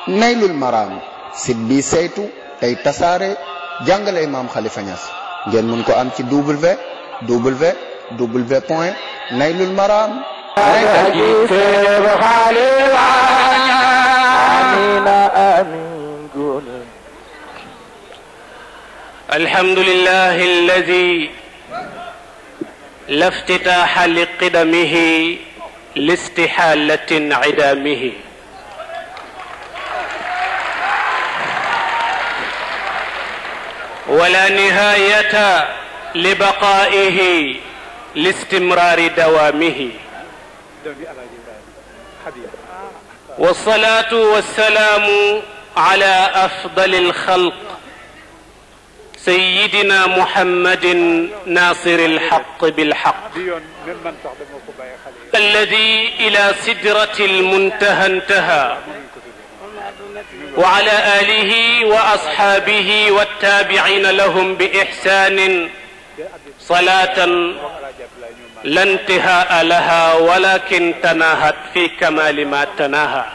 naylul maraam site bi saytu tey tasaare jàngale Imam Khalifa Niass ngeen mun ko am ci www point naylul maraam الحمد لله الذي لا افتتاح لقدمه لاستحالة انعدامه ولا نهاية لبقائه لاستمرار دوامه والصلاة والسلام على أفضل الخلق سيدنا محمد ناصر الحق بالحق الذي إلى سدرة المنتهى انتهى وعلى آله وأصحابه والتابعين لهم بإحسان صلاة لا انتهاء لها ولكن تناهت في كمال ما تناهى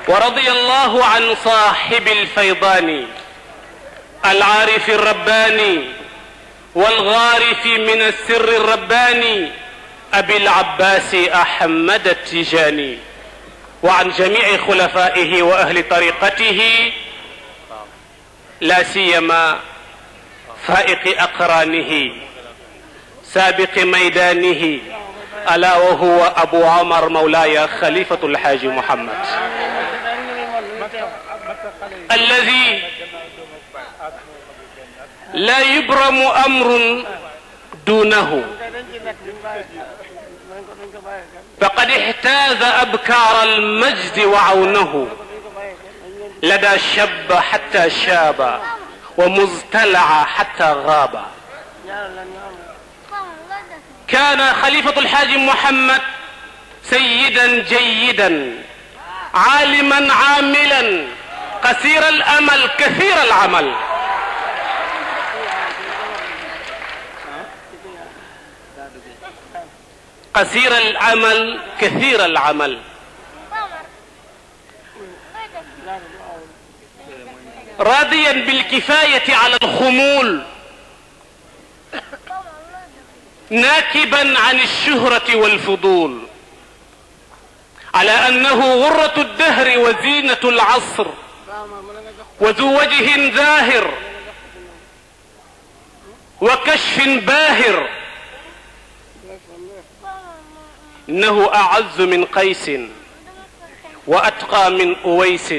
ورضي الله عن صاحب الفيضان العارف الرباني والغارف من السر الرباني أبي العباس أحمد التجاني وعن جميع خلفائه وأهل طريقته لا سيما فائق أقرانه سابق ميدانه ألا وهو أبو عمر مولاي خليفة الحاج محمد الذي لا يبرم أمر دونه فقد احتاز أبكار المجد وعونه لدى شب حتى شاب ومزتلع حتى غاب كان خليفة الحاج محمد سيدا جيدا عالما عاملا قصير الأمل كثير العمل قصير العمل كثير العمل راضيا بالكفاية على الخمول ناكبا عن الشهرة والفضول على أنه غرة الدهر وزينة العصر وذو وجه ذاهر وكشف باهر إنه أعز من قيس وأتقى من أويس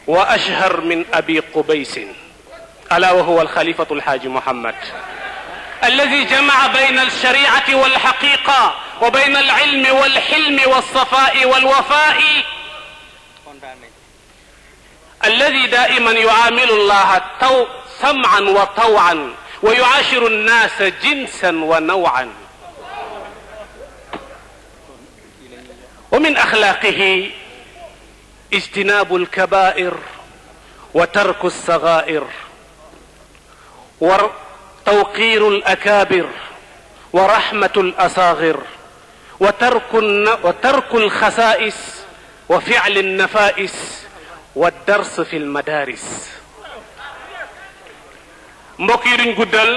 وأشهر من أبي قبيس ألا وهو الخليفة الحاج محمد الذي جمع بين الشريعة والحقيقة وبين العلم والحلم والصفاء والوفاء الذي دائما يعامل الله سمعا وطوعا ويعاشر الناس جنسا ونوعا ومن أخلاقه اجتناب الكبائر وترك الصغائر وتوقير الأكابر ورحمة الأصاغر وترك الخسائس وفعل النفائس والدرس في المدارس mbokk yi duñ guddal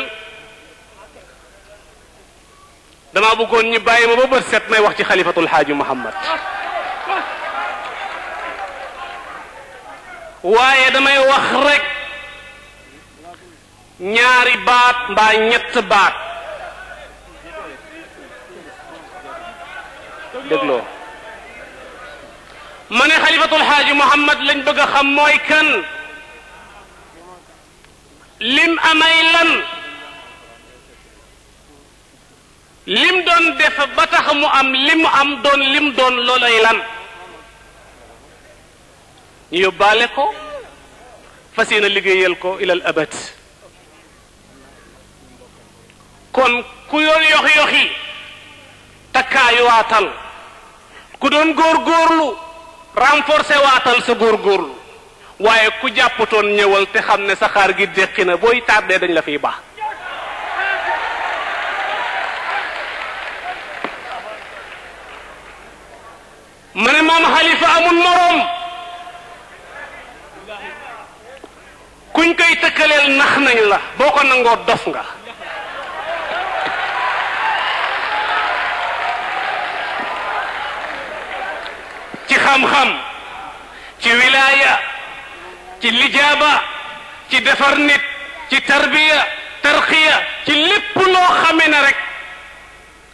dama bëggoon ñu bàyyi ma ba bët set may wax ci xalifatul xaaji Muhammad waaye damay wax rek ñaari baat mbaa ñett baat dégloo ma ne xalifatul xaaji Muhammad lañ bëgg a xam mooy kan lim amay lan lim doon def ba tax mu am lim am doon lim doon loolay lan ñu yóbbaale ko fas yéene liggéeyal ko ilal abad kon ku yoon yoxi takkaayu waatal ku doon góorgóorlu renforcer waatal sa góorgóorlu waaye ku jàppatoon ñëwal te xam ne saxaar gi déqi na booy tardé dañ la fiy baax ma ne maam xalifa amul morom kuñ koy tëkkaleel nax nañ la boo ko nangoo dof nga ci xam-xam ci wilaaya ci lijaaba ci defar nit ci tarbiya tarqiya ci lépp loo xamee ne rek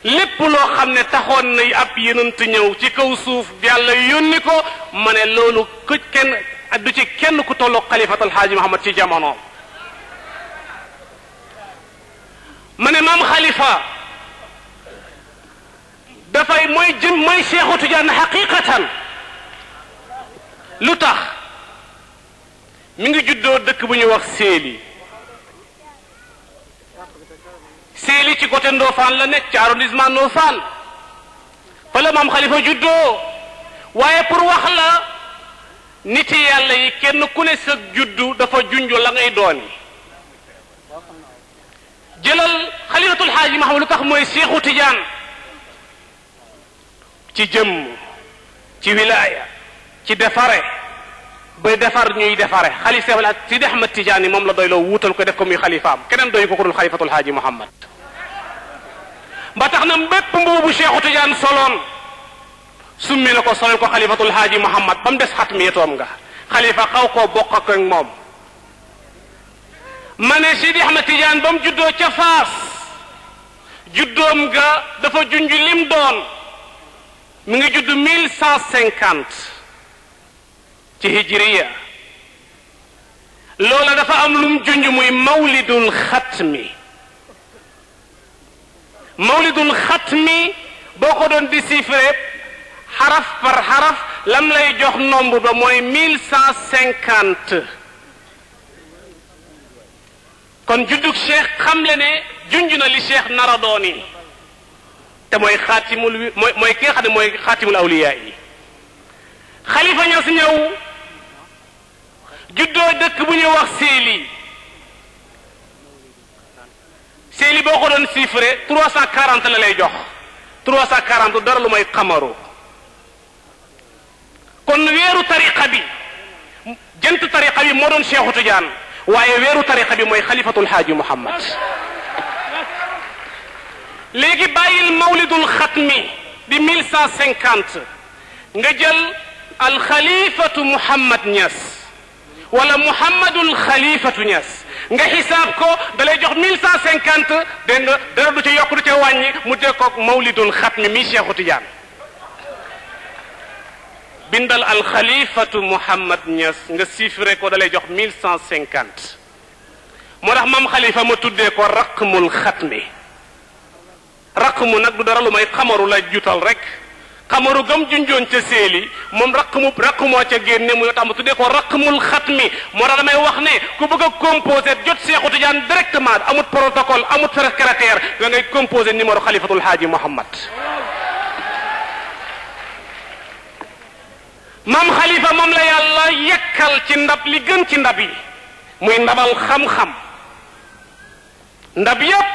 lépp loo xam ne taxoon na ab yonent ñëw ci kaw suuf yàlla yónni ko ma ne loolu ku kenn du ci kenn ku tolloog xalifatul xaaji Muhammad ci jamono ma ne maam xalifa dafay mooy Seexu Tijaan xaqiqatan lu tax mi ngi juddoo dëkk bu ñuy wax Séeli ci côté Ndofane la nekk ci arrondissement Ndofane fa la maam xalifa juddoo waaye pour wax la nit yàlla yi kenn ku ne sa juddu dafa junjo la ngay doon jëlal xalifatul xaaji Muhammad lu tax mooy Seexu Tijaan ci jëmm ci wilaaya ci defare ba defar ñuy defare xalifa Sidi Ahmad Tijaani moom la doy loo wuutal ko def ko muy xalifaam keneen doy ko ko dul xalifatul xaaji Muhammad ba tax na bépp mbuubu Seexu Tijaan soloon summi na ko solal ko xalifatul xaaji Muhammad ba mu des xatmiyatoom nga xalifa xaw koo bokk ak moom ma ne Sidi Ahmad Tijaan ba mu juddoo ca Faas juddoom nga dafa junj lim doon mi ngi judd 1150 ci hijriya loola dafa am lum junj muy mawlidul xatmi mawlidul xatmi boo ko doon déchiffrer xaraf par xaraf lam lay jox nombre ba mooy 1150 kon juddug cheikh xam le ne junj na li cheikh nara doon yi te mooy xaatimul mooy ki nga xam ne mooy xaatimul awliyaa yi xalifa Ñas ñëw juddoo dëkk bu ñuy wax Séeli boo ko doon chiffré 340 la lay jox 340 dara lu may xamaru kon weeru tariqa bi jënt tariqa bi moo doon Seexu Tijaan waaye weeru tariqa bi mooy xalifatul xaaji Muhammad léegi bàyyil mawlidul xatmi di 1150 nga jël alxalifatu Muhammad Ñas wala Muhammadul xalifatu Ñas nga xisaab ko da lay jox 1150 dégg nga dara du ca yokk du ca wàññi mu dee koog mawlidul xatmi mi Seexu Tijaan bindal alxalifatu Muhammad Ñas nga chiffré ko da lay jox 1150 moo tax maam xalifa ma tuddee ko raqmul xatmi raqmu nag du dara lu may xamaru la jutal rek xamaru gam junjoon ca Séeli moom raqmoo ca génne mu tax ma tuddee ko raqmul xatmi moo tax damay wax ne ku bëgg a composé jot Seexu Tijaan directement amut protocole amut secrétaire da ngay composé numéro xalifatul xaaji Muhammad maam xalifa moom la yàlla yekkal ci ndab li gën ci ndab yi muy ndabal xam-xam ndab yépp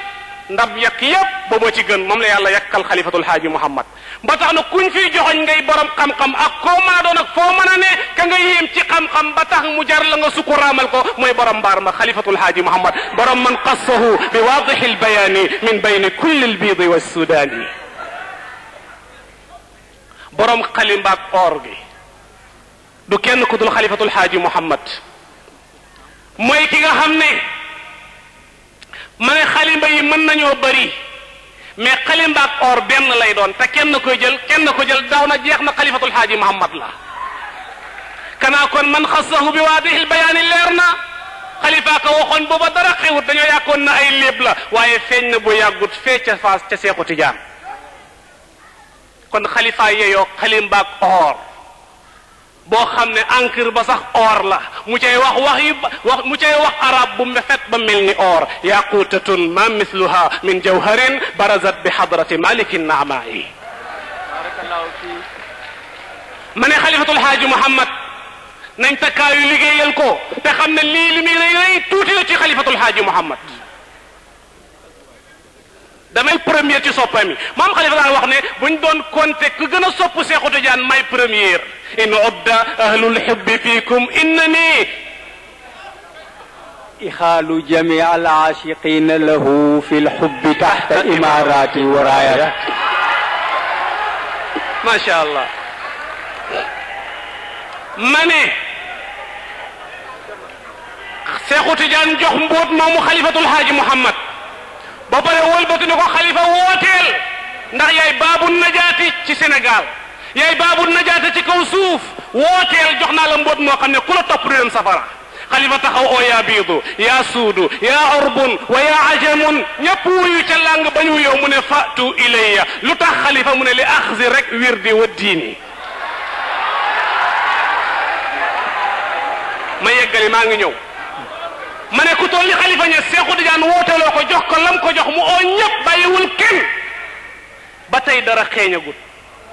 ndab yekk yépp booboo ci gën moom la yàlla yekkal xalifatul xaaji Muhammad ba tax na kuñ fiy joxoñ ngay borom xam-xam ak koo mën a doon ak foo mën a ne ka nga yéem ci xam-xam ba tax mu jar la nga sukkuraamal ko mooy borom mbaar ma xalifatul xaaji Muhammad borom man qassahu bi waadixi albayaani min bayni kulli albiidi wassudaani borom xalimbaak or gi du kenn ku dul xalifatul xaaji Muhammad mooy ki nga xam ne ma ne xalimba yi mën nañoo bëri mais xalimba ak or benn lay doon te kenn ko jël daaw na jeex na xalifatul xaaji Muhammad la kanaa kon man xassahu bi waadihil bayaani leer na xalifa ka waxoon booba dara xewut dañoo yàkkoon na ay léeb la waaye feeñ na bu yàggut fee ca Faas ca Seexu Tijaan kon xalifa yeyoo xalimba ak or boo xam ne encre ba sax or la mu cay mu cay wax arab bu mefet ba mel ni or yaqutatun ma misluha min jawharin barazat bi hadrati malikin naamaayi ma ne xalifatul xaaji Muhammad nañ takkaayu liggéeyal ko te xam ne lii li muy rëy rëy tuuti la ci xalifatul xaaji Muhammad damay premier ci soppami maam Khalifa daan wax ne buñ doon compter ku gën a sopp Seexu Tijaan may premier in udda ahlul hubbi fiikum innani إخال جميع العاشقين له في الحب تحت إمارات ورايات ما شاء الله ma ne Seexu Tijaan jox mbóot moomu xalifatul Haaji Muhammad ba pare wëlbati ne ko xalifa wooteel ndax yaay baabu najaati ci Sénégal yaay baabu najaati ci kaw suuf wooteel jox naa la mbóot moo xam ne ku la topp du dem safara xalifa taxaw oo yaa biidu yaa suudu yaa urbun wa yaa ajamun ñëpp wuyu ca làng bañ wuyoo mu ne fatu ilayya lu tax xalifa mu ne li axzi rek wirdi wa diini ma yeggali maa ngi ñëw ma ne ku toll li xalifa ña Seexu Tijaan wooteeloo ko jox ko lam ko jox mu oo ñëpp bàyyiwul kenn ba tey dara xeeñagut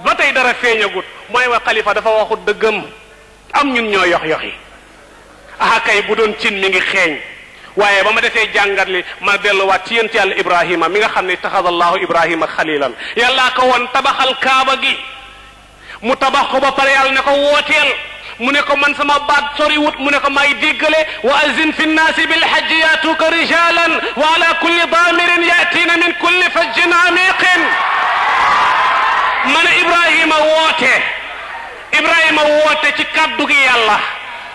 ba tey dara feeñagut mooy wa xalifa dafa waxut dëggam am ñun ñoo yox yoxi aha kay bu doon cin mi ngi xeeñ waaye ba ma defee jàngat li ma delluwaat ci yent yàlla Ibrahima mi nga xam ne taxada allahu Ibrahima xalilan yàllaa ko woon tabaxal kaaba gi mu tabax ko ba pare yàlla ne ko wooteel mu ne ko man sama baat sori wut mu ne ko may déggale wa azin fi nnaasi bilhajji yaatuuka rijalan wa ala kulli daamirin yaatiina min kulli fajjin amiqin ma ne Ibrahima woote ci kaddu gi yàlla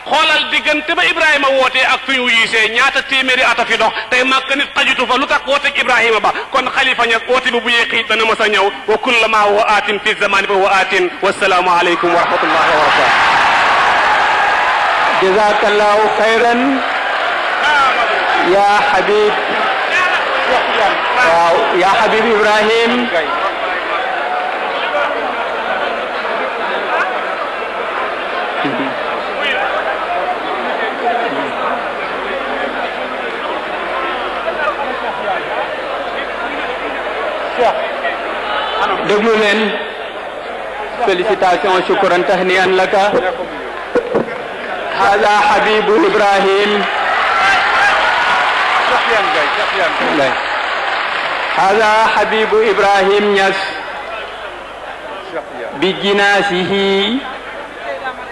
xoolal diggante ba Ibrahima wootee ak fi ñu yiisee ñaata téeméeri ata fi dox tey màkk nit xajutu fa lu tax wooteeg Ibrahima ba kon xalifa ña woote bi bu yeqi dana mës a ñëw wa kullama huwa aatin fi zamani fa huwa aatin wassalaamu aleykum wa rahmatullahi wa barakatuh jazakallahu khayran ya Habib waaw ya Habib Ibrahim déglu leen félicitations shukran tahniyan laka hada Habibu Ibrahim hada Habibu Ibrahim Niass بجناسه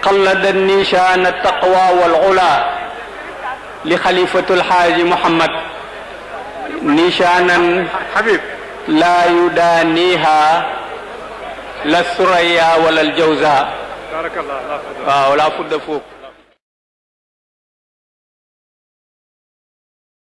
قلد النيشان التقوى والعلا لخليفة الحاج محمد نيشانا حبيب لا يدانيها لا الثريا ولا الجوزاء بارك الله لا فد فوق